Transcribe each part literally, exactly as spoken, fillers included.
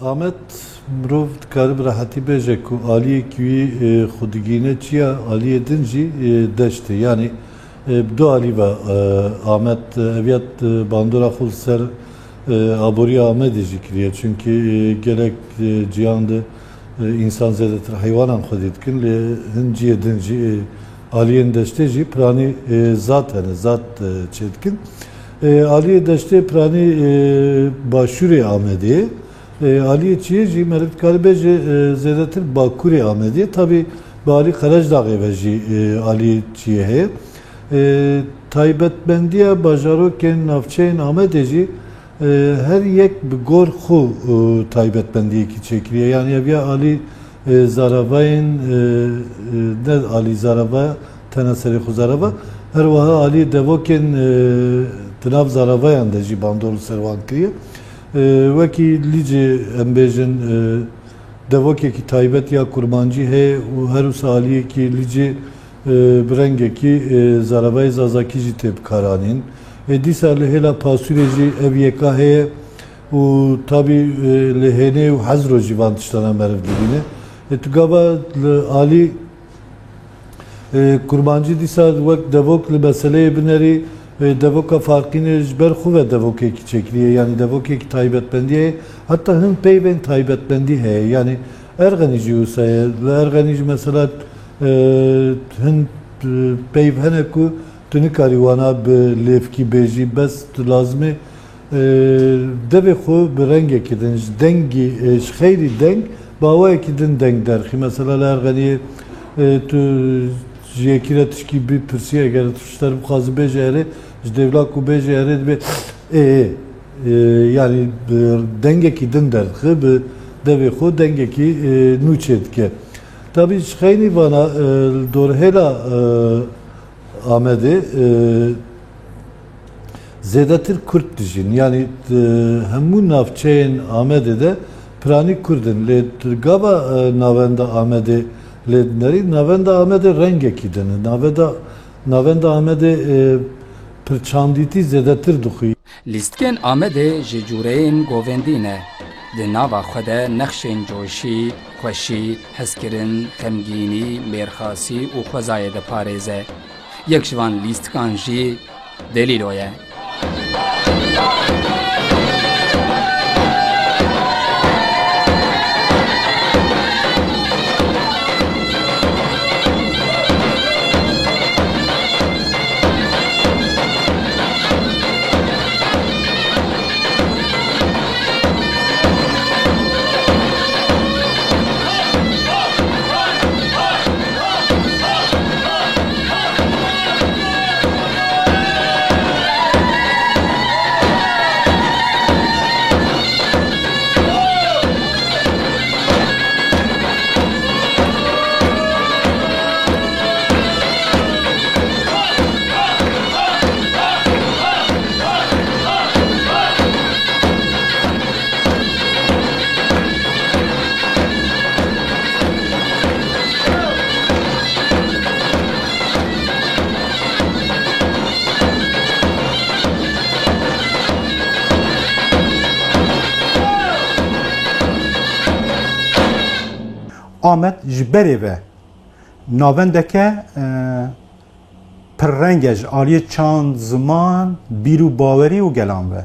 Amed, mirov dikare bi rehetî bêje ku aliyekî wî, e, xwe digihîne çiya, aliyê din jî, e, deşt e. Yanî, e, bi du alî ve, e, Amed, e, ev ya, e, bandora xwe li ser, e, aboriya Amedê jî kiriye. Çunkî, e, gelek, e, ciyan de, e, însan zêdetir heywanan xwedî dikin, lê hin cihê din jî, e, aliyên deştê jî piranî, e, zat hene, zat, e, çêdikin. E, aliyê deştê piranî, e, başûrê Amedê ye. E, aliyê çiyê jî meriv dikare bêje, e, zêdetir bakurê Amedê. Tabî bi alî Qerejdaxê ve jî, e, aliyê çiyê heye. E, taybetmendiya bajarokên navçeyên Amedê jî, e, her yek bi gor xwe, e, taybetmendiyekî çêkiriye. Yanî ev ya alî, e, zaravayên, e, e, ne alî zarava, tena serê xwe zarava. Her wiha alî devokên, e, di nav zaravayan de jî bandor li ser wan kiriye. E, wekî Lîcê, em bêjin, e, devokekî taybet ya kurmancî heye û her wisa aliyekî Lîcê, e, bi rengekî, e, zaravayê zazakî jî tê bikaranîn. E, dîsa li hêla Pasûrê jî ev yeka heye û tabî, e, li Hênê û Hezro jî van tiştana meriv dibîne. E, tu gava li alî E, kurmancî dîsa wek devok li meseleyê binerî, e, devoka Farqînê ji ber xwe ve devokekî çêkiriye, yanî devokekî taybetmendiyê, heta hin peyvên taybetmendî heye. Yanî Erxenî jî wisa ye. Li Erxenî jî mesela, e, hin, e, peyv hene ku tu nikarî wana bi lêvkî bêjî, bes tu lazim e e, devê xwe bi rengekî din, ji dengî, e, ji xeyrî deng, bi awayekî din deng derxî. Mesela li Erxeniyê, e, tu ji yekî re tişkî bipirsî, eger tu ji te re bixwaze bêje erê, ji dêvla ku bêje erê dibe ê, ê. E, yanî bi dengekî din derdixe, bi devê xwe dengekî, e, nû çêdike. Tabî ji xeynî vana, e, li dorhêla, e, Amedê, e, zêdetir Kurd dijîn. Yanî, e, hemû navçeyên Amedê de piranî Kurd in. Lê gava, e, navenda Amedê lê dinerî, navenda Amedê rengekî din e. Navenda, navenda Amedê, e, pirçandîtî zêdetir dixwî. Lîstikên Amedê ji cûreyên govendî ne. Di nava xwe de nexşên coşî, xweşî, hezkirin, xemgînî, mêrxasî û xwezayê diparêze. Yek ji van lîstikan jî Delîlo ye. Amed ji berê ve navendeke, e, pirreng e ji aliyê çand, ziman, bîr û bawerî û gelan ve.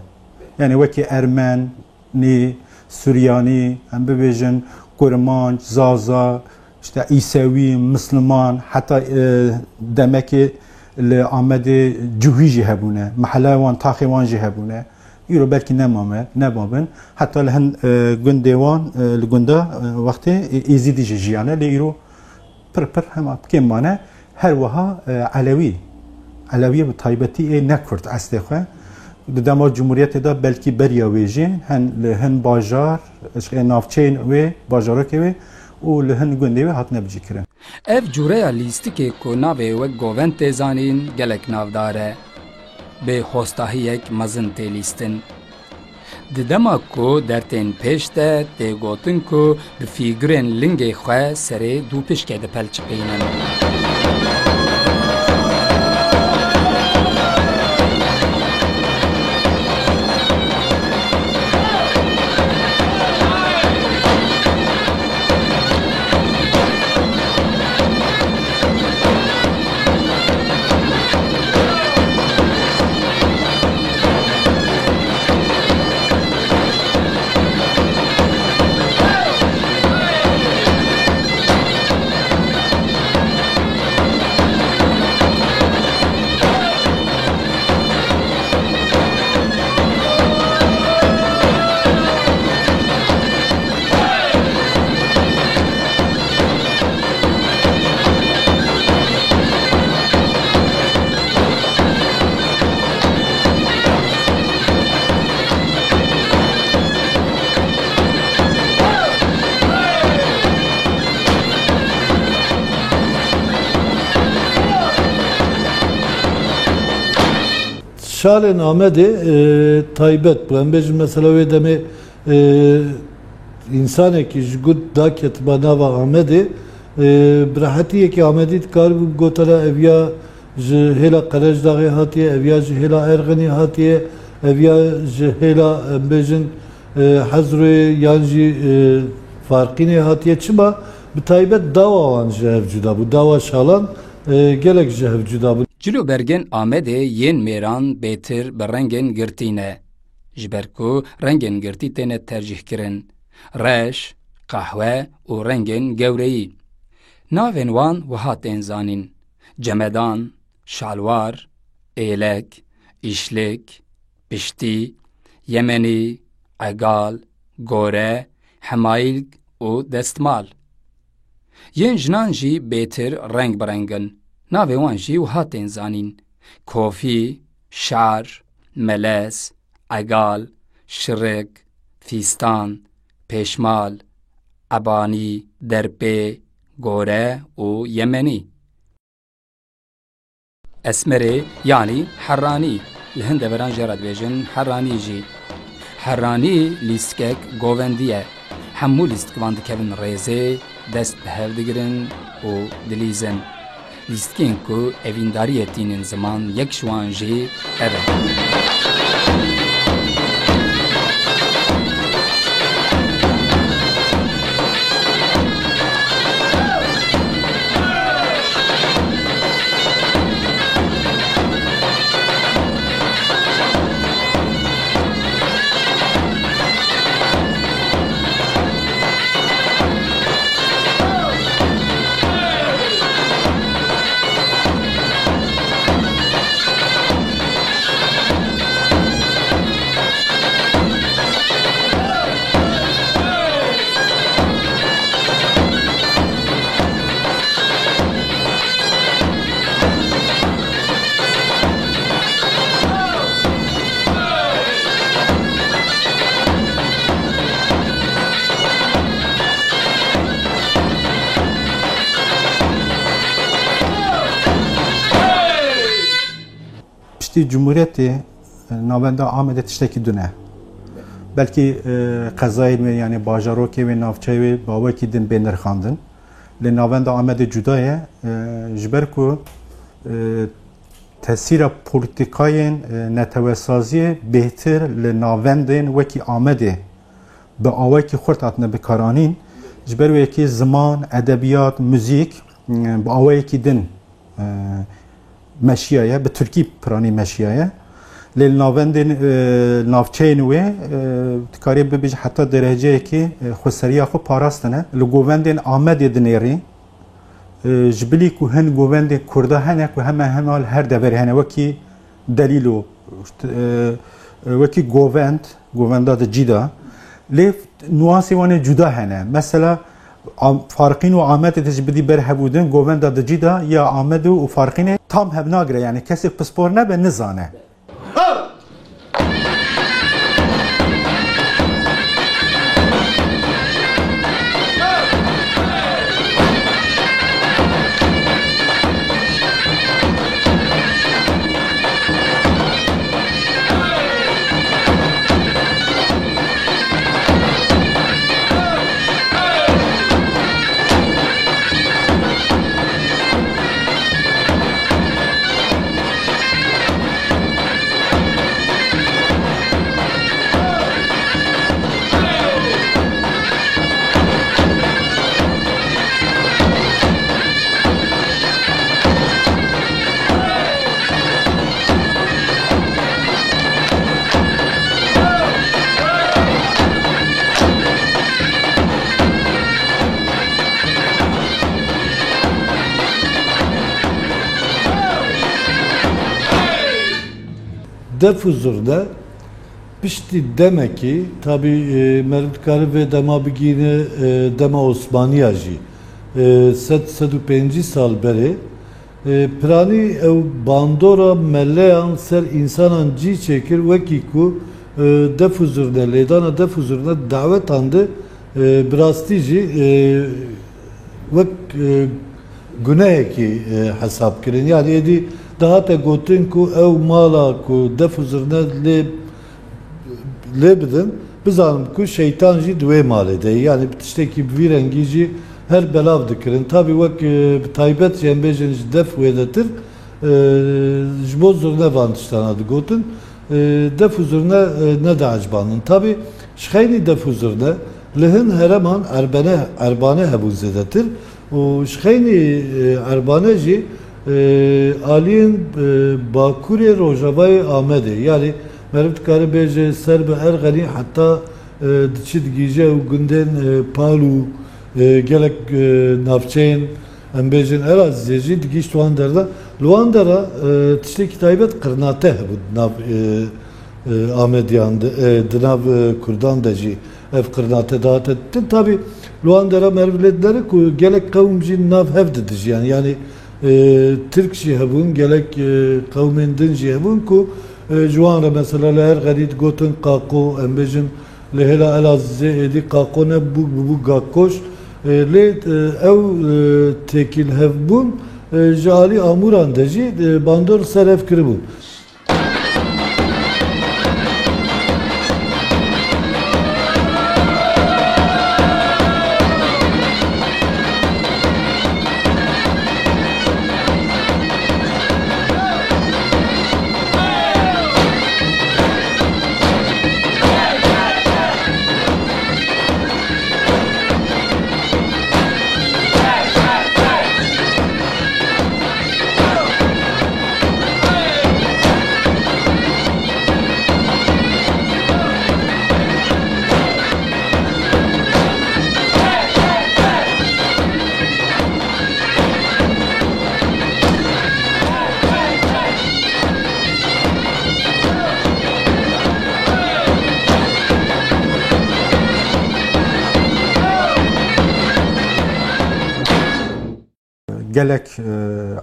Yanî wekî Ermen, nî Suryanî, em bibêjin Kurmanc, Zaza, işte Îsewî, Misliman, heta, e, demekê li Amedê Cuhî jî hebûne. Meheleya wan, taxê wan jî hebûne. Îro belkî nemame, nemabin. Heta li hin, e, gundê wan, e, li gunda, e, wextê, e, Êzîdî jî jiyane. Lê îro pir pir hema bi kêm mane. Her wiha, e, Elewî. Elewî bi taybetî ê ne Kurd eslê xwe. Di dema Cumhuriyetê de belkî beriya wê jî hen li hin bajar, ji ê navçeyên wê, bajarokê wê û li hin gundê wê hatine bicîkirin. Ev cûreya lîstikê ku navê wek govend tê zanîn gelek navdar e. Bi hostahiyek mezin tê lîstin. Di dema ku dertên pêş de tê gotin ku bi fîgurên lingê xwe serê dûpişkê dipelçiqînin. Şalên Amedê, e, taybet bû. Em bêjin mesela wê demê, e, însanekî ji gund daketiba nava Amedê, e, bi rehetî yekî Amedî dikaribû bigotara ev ya ji hêla Qerejdaxê hatiye, ev ya ji hêla Erxenî hatiye, ev ya ji hêla, em bêjin, e, Hezroyê yan jî, e, Farqînê hatiye. Çima? Bi taybet dawa wan ji hev cuda bû. Dawa şalan, e, gelek ji hev cuda bû. Cil û bergên Amedê yên mêran bêtir bi rengên girtî ne. Ji ber ku rengên girtî têne tercîhkirin. Reş, qehwe û rengên gewreyî. Navên wan wiha tên zanîn: cemedan, şalwar, êlek, îşlik, piştî, yemenî, egal, gore, hemayîlg û destmal. Yên jinan jî bêtir reng bi reng in. Navê wan jî wiha tên zanîn: kofî, şar, melez, egal, şirik, fîstan, pêşmal, ebanî, derpê, gore û yemenî. Esmerê, yanî herranî, li hin deveran jê re dibêjin herranî jî. Herranî lîstikek govendî ye. Hemû lîstikvan dikevin rêzê, dest bi hev digirin û dilîzin. Lîstikên ku evîndariyê tînin ziman, yek ji wan jî ev e. Piştî Cumhuriyetê, e, navenda Amedê tiştekî din e. Belkî, e, qezayên wê, yanî bajarokê wê, navçeyê wê, bi awekî din bê nirxandin. Lê navenda Amedê cuda ye, e, ji ber ku, e, tesîra polîtîkayên, e, netewesaziyê bêhtir li navendên wekî Amedê bi awayekî xurt hatine bikaranîn. Ji ber wê yekê ziman, edebiyat, muzîk, e, bi awayekî din, e, meşiyaye, bi tirkî piranî meşiyaye. Lê li navendên, e, navçeyên wê, e, dikarî bibêje heta dereceyekê, e, xweseriya xwe parastine. Li govendên Amedê dinêrî. E, ji bilî ku hin govendên Kurda hene ku hemen hemen li her deverê hene, wekî Delîlo, e, e, wekî govend, govenda di cî de. Lê nuansê wan ê cuda hene. Mesela, Am-, Farqîn û Amedê de ji bidî ber hevûdin, govenda di cî de ya Amedê û Farqînê tam hev nagire, yanî kesê pispor nebe, nizane. Def û zurne piştî demekî, tabî, e, meriv dikare vê dema bigihîne, e, dema Osmaniya jî, e, sed, sed û pêncî sal berê, e, piranî ew bandora meleyan ser însanan cî çêkir, wekî ku, e, def û zurne, lêdana def û zurne dawetan de, e, bi rastî jî, e, wek, e, gunehekî, e, hesab kirin. Yanî êdî Dihate gotin ku ew mala ku def û zirne lê, lê bidin, bizanin ku şeytan jî di wê malê de ye. Yani bi tiştekî bi vî rengî jî her belav dikirin. Tabî wek, e, bi taybet jî em bêjin ji def wêdetir, e, ji bo zirne van tiştana digotin. E, def û zirne, e, nediecibandin. Tabî ji xeynî def û zirne li hin hereman erbene, erbane hebûn zêdetir. Û ji xeynî, e, erbane jî, e, aliyên, e, bakurê rojavayê Amedê, yanî meriv dikare bêje ser bi Erxenî heta, e, diçi digihîje ew gundên, e, Palû, e, gelek, e, navçeyên, em bêjin, Elazizê jî digihîşt wan der de. Li wan dera, e, tiştekî taybet qirnate hebû di nav, e, e, Amediyan de, e, di nav, e, Kurdan de jî ev qirnate dihate dîtin. Tabî li wan dera meriv lê dinere ku gelek qewm jî nav hev de dijiyan. Yanî, e, Tirk jî hebûn, gelek, e, qewmên din jî hebûn ku, e, ji wan re mesela li Erxenî digotin Qaqo, em bêjin li hêla Elazizê êdî Qaqo nebû, bûbû Gakkoş. E, lê, e, ew, e, têkîlhevbûn, e, ji alî Amûran de jî, e, bandor li ser ev kiribûn. Gelek, e,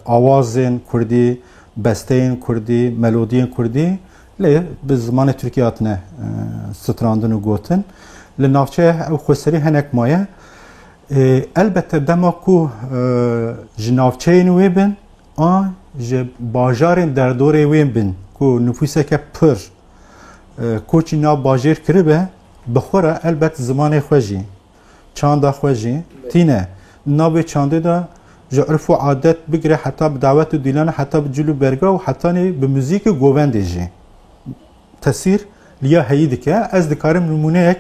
awazên kurdî, besteyên kurdî, melodiyên kurdî lê bi zimanê tirkî hatine, e, strandin û gotin. Li navçeya ew xweserî hinek maye. E, elbette dema ku, e, ji navçeyên wê bin, an ji bajarên derdorê wê bin ku nifûseke pir, e, koçî nav bajêr kiribe, bi xwe re elbet zimanê xwe jî, çanda xwe jî tîne. Navê çandê de ji urf û adet bigire heta bi dawet û dîlana, heta bi cil û berga û hetanî bi muzîk û govendê jî tesîr li ya heyî dike. Ez dikarim nimûneyek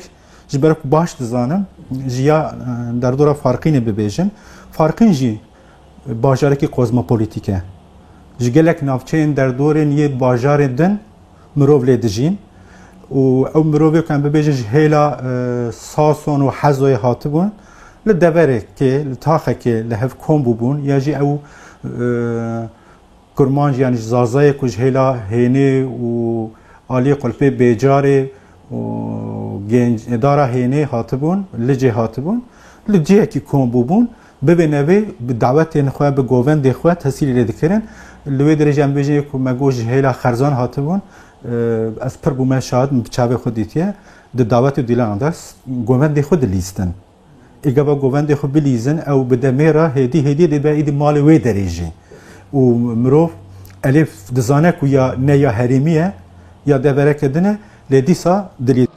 ji ber ku baş dizanim, ji ya, e, derdora Farqînê bibêjim. Farqîn jî bajarekî kozmopolitîk e. Ji gelek navçeyên derdorên yê bajarên din mirov lê dijîn û ew mirovê ku em bibêjin ji hêla, e, Sason û Hezoyê hatibûn, li deverekê, li taxekê li hev kom bûbûn ya jî ew, e, Kurmanc, yanî ji Zazayê ku ji hêla Hênê û aliyê Qulpê Bêcarê û Gêncê, Dara Hênê hatibûn, Licê hatibûn, li cihekî kom bûbûn, bibê nevê bi dawetên xwe, bi govendê xwe tesîlî lê dikirin. Li wê derê jî em bêjin ku me got ji hêla Xerzan hatibûn, e, ez pir bûme şahid, min bi çavê xwe dîtiye, di dawet û dîlanan de s-, govendê xwe dilîstin. Ê gava govendê xwe bilîzin, ew bi demê re hêdî hêdî dibe êdî malê wê derê jî. Û mirov elê dizane ku ya ne ya herêmî ye, ya devereke din e, lê dîsa dilî.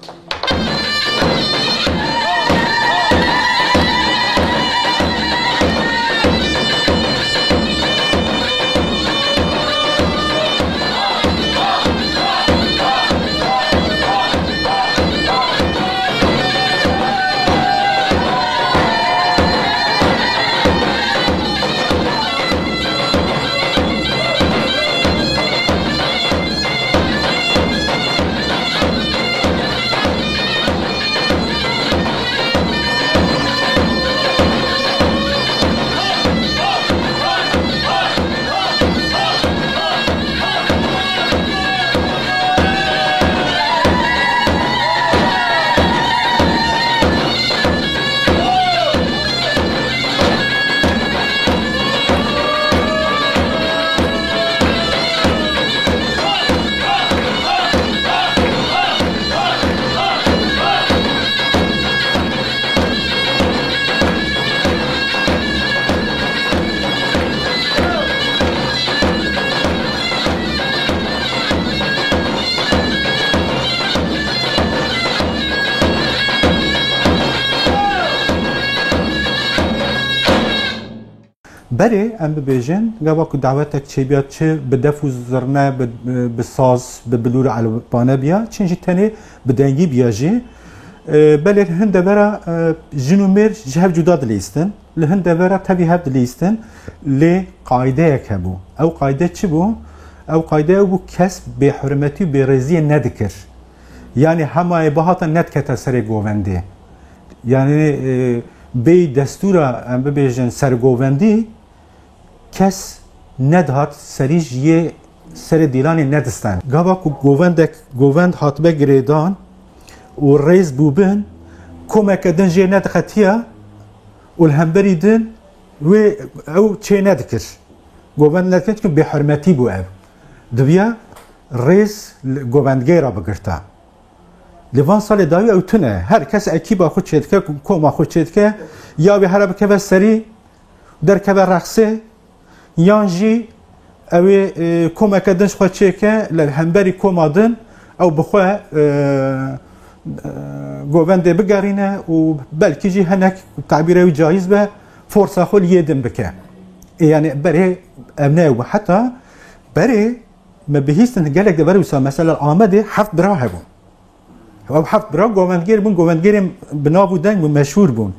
Berê em bibêjin, gava ku dawetek çêbiya, çi bi def û zirne, bi, bi saz, bi bilûr û elbane biya, çin jî tenê bi dengî biya jî. E, belê li hin devera, e, jin û mêr ji hev cuda dilîstin. Li hin devera tevî hev dilîstin. Lê qaydeyek hebû. Ew qayde çi bû? Ew qayde ew bû, kes bêhurmetî û bêrêziyê nedikir. Yanî hemayê bihata nedikete serê govendê. Yanî, e, bêyî destûra, em bibêjin, sergovendî, kes nedihat serî ji yê serê dîlanê nedistan. Gava ku govendek, govend hatibe girêdan û rêz bûbin, komeke din jê nedixetiya û li hemberî din wê ew çê nedikir. Govend nedikir, çimkî bêhurmetî bû ev. Diviya rêz li govendgê re bigirta. Li van salê dawî ew tune. Her kes ekîba xwe çêdike, koma xwe çêdike, ya wê here bikeve serî, derkeve rexsê, yan jî ew ê, e, komeke din ji xwe çêke, li hemberî koma din ew bi xwe, e, e, govendê bigerîne û belkî jî hinek, tabîrê wî cayîz be, forsa xwe li yê din bike. Ê, yanî berê ev ne ew bû. Heta berê me bihîstin gelek dever wisa, mesela Amedê heft bira hebûn. Ew heft bira govendgêr bûn, govendgêrên bi nav û deng bûn, meşhûr bûn.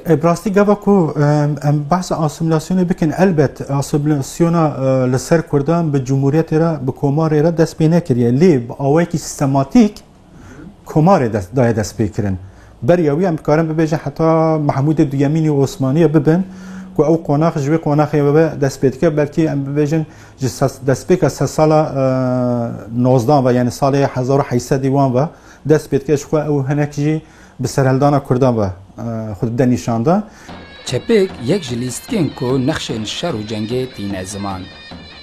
E, bi rastî gava ku, em, em behsa asîmîlasyonê bikin, elbet asîmîlasyona, e, li ser Kurdan bi cumhuriyetê re, bi komarê re dest pê nekiriye. Lê bi awayekî sîstematîk komarê dest, daye destpêkirin. Beriya wî em dikarin bibêjin heta Mehmûdê Duyemîn û Osmaniyê bibin ku ew qonax ji wê qonaxê ve dest pê dike. Belkî em bibêjin ji ses, destpêka sedsala, e, nozdan ve, yanî salê hezar û heyt sedî wan ve dest pê dike. Ji xwe ew hinek jî bi serhildana Kurdan ve, e, xwe dide nîşan de. Çepik yek ji lîstikên ku nexşên şer û cengê tîne ziman.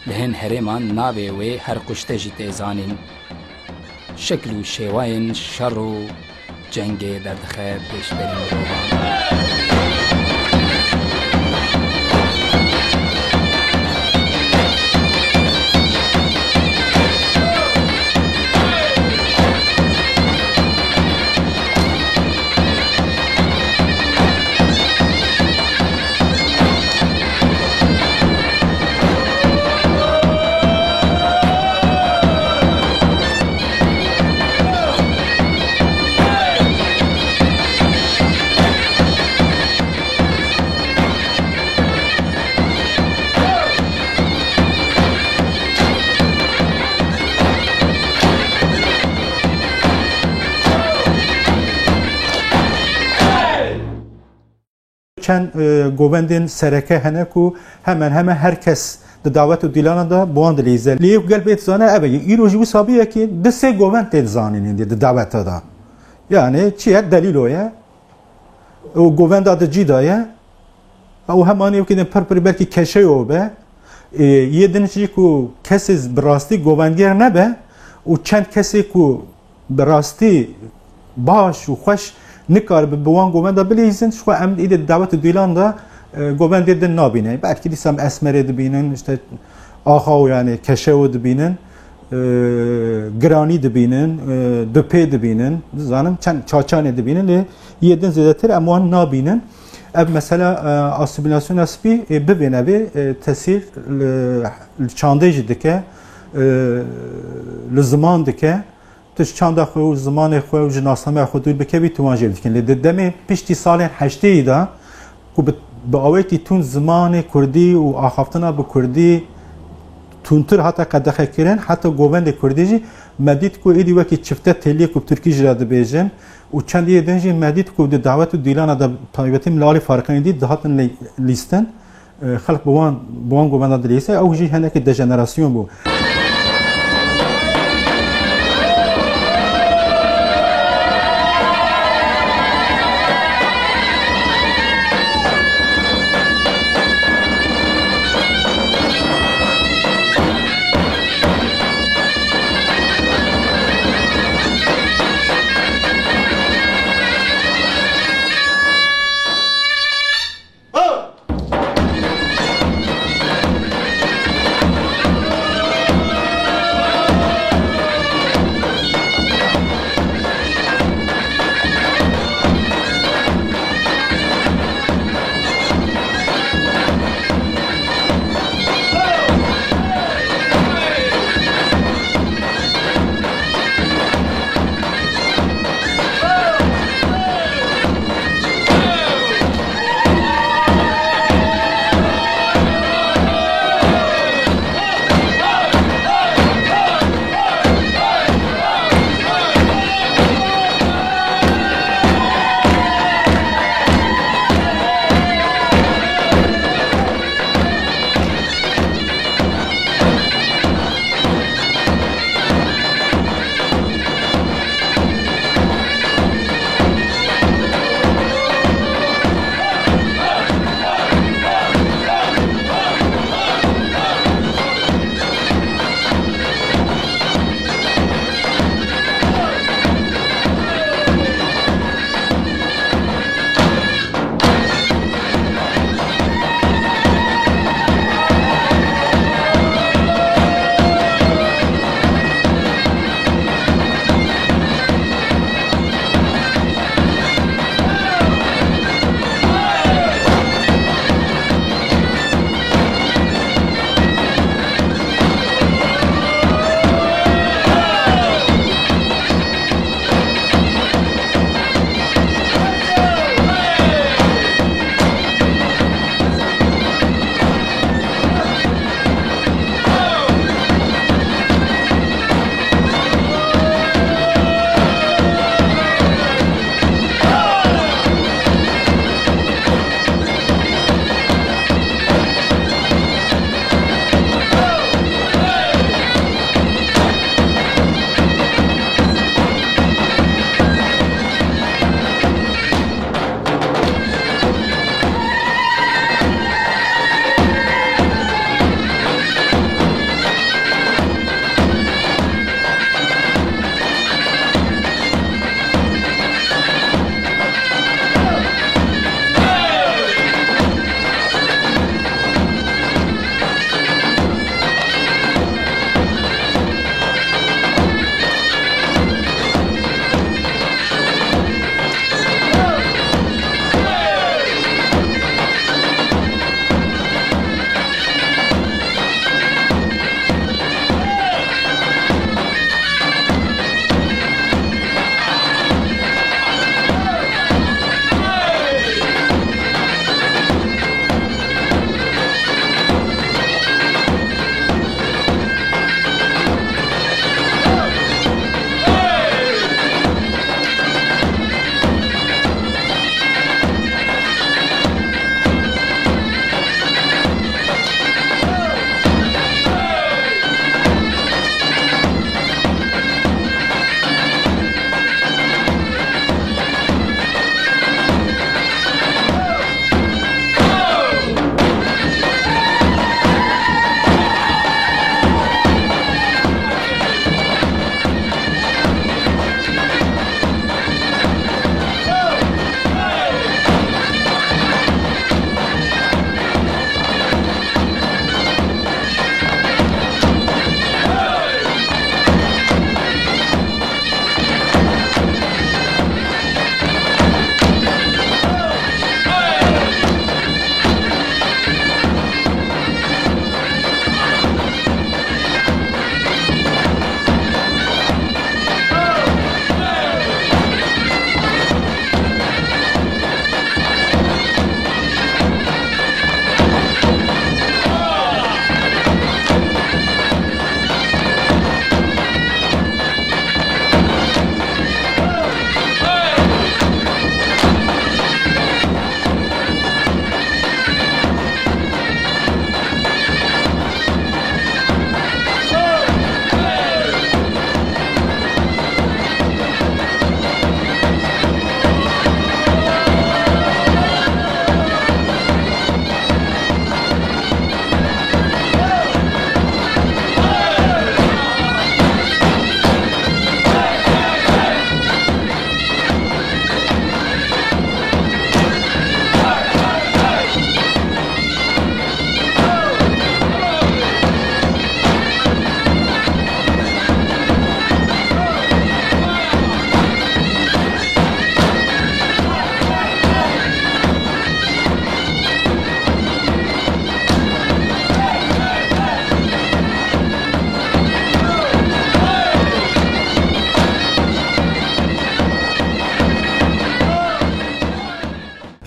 Li hin herêman navê wê her kuşte jî tê zanîn. Şekil û şêwayên şer û cengê derdixe pêşberî mirovan. Çend, e, govendên sereke hene ku hemen hemen her kes di dawet û dîlana de bi wan dileyîze. Lê yek gel bê dizane ev e. Îro jî wisa bûye ku di sê govend tê dizanîn êndî di daweta de. Yani çi ye? Delîlo ye. Û govenda di cî de ye. Ew hemanî wekî din pir pir belkî keşeyo be. Ê, yê din jî ku kesê bi rastî govendgêr nebe û çend kesê ku bi rastî baş û xweş nikaribe bi wan govenda bilîzin, ji xwe em îdî di dawet û dîlan de, e, govendê din nabîne. Belkî dîsa em Esmerê dibînin, işte, Axao, yani Keşeo dibînin, e, Giranî dibînin, e, Dupê dibînin, dizanim çend Çaçanê dibînin, lê yê din zêdetir em wan nabînin. Ev mesela, e, asîmîlasyona spî, e, bibêne vê, e, tesîr li, li çandê jî dike, e, li ziman dike. Tu ji çanda xwe û zimanê xwe û ji nasnameya xwe dûr bikevî, tu wan jê dikin. Lê di demê piştî salên heştêyî de ku bi, bi awetî tund zimanê kurdî û axaftina bi kurdî tundtir hate qedexekirin, heta govendê kurdî jî me dît ku êdî wekî çifte têliyê ku bi tirkî jî re dibêjin û çend yê din jî me dît ku di dawet û dîlana de taybetî min li alî fariqeyên dî dihatin lê-, lîstin. Xelk bi wan, bi wan govenda dilîse, ew jî hinekî dejenerasyon bû.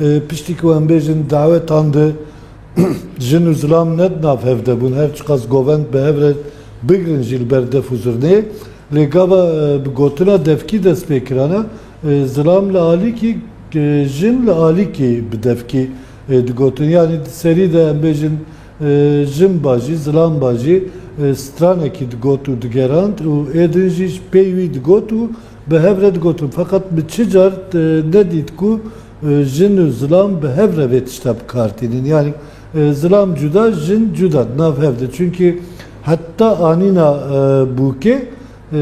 E, piştî ku em bêjin dawetan de jin û zilam ne di nav hev de bûn, her çiqas govend bi hev re bigrin jî li ber def û zirnê, lê gava, e, bi gotina devkî dest pê kirana, e, zilam li alîkî, e, jin li alîkî bi devkî, e, digotin. Yanî di serî de em bêjin, e, jin ba jî, zilam ba jî, e, stranekî digot û digerand û ê din jî ji pey wî digot û bi hev re digotin. Feqet min çi car, e, nedît ku, e, jin û zilam bi hev re vê tişta bi kar tînin. Yanî, e, zilam cuda, jin cuda di nav hev de. Çunkî heta anîna, e, bûkê, e,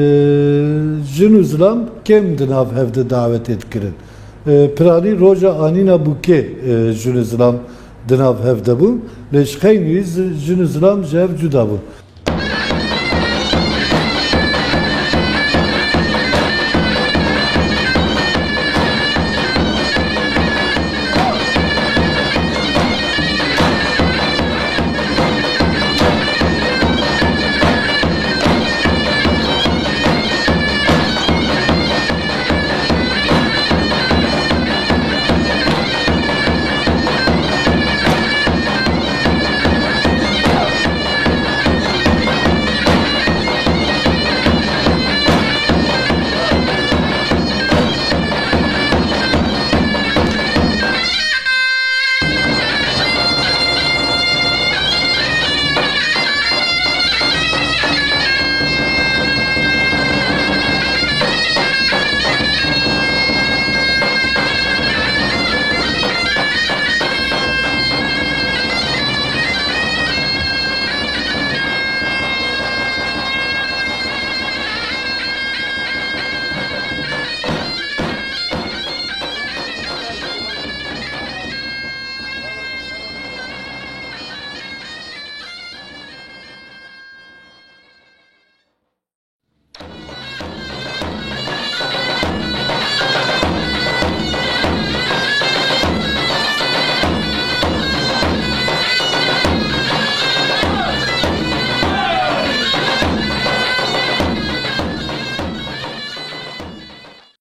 jin û zilam kêm di nav hev de dawetê dikirin. E, piranî roja anîna bûkê, e, jin û zilam di nav hev de bûn. Lê ji xeynî zi-, jin û zilam ji hev cuda bûn.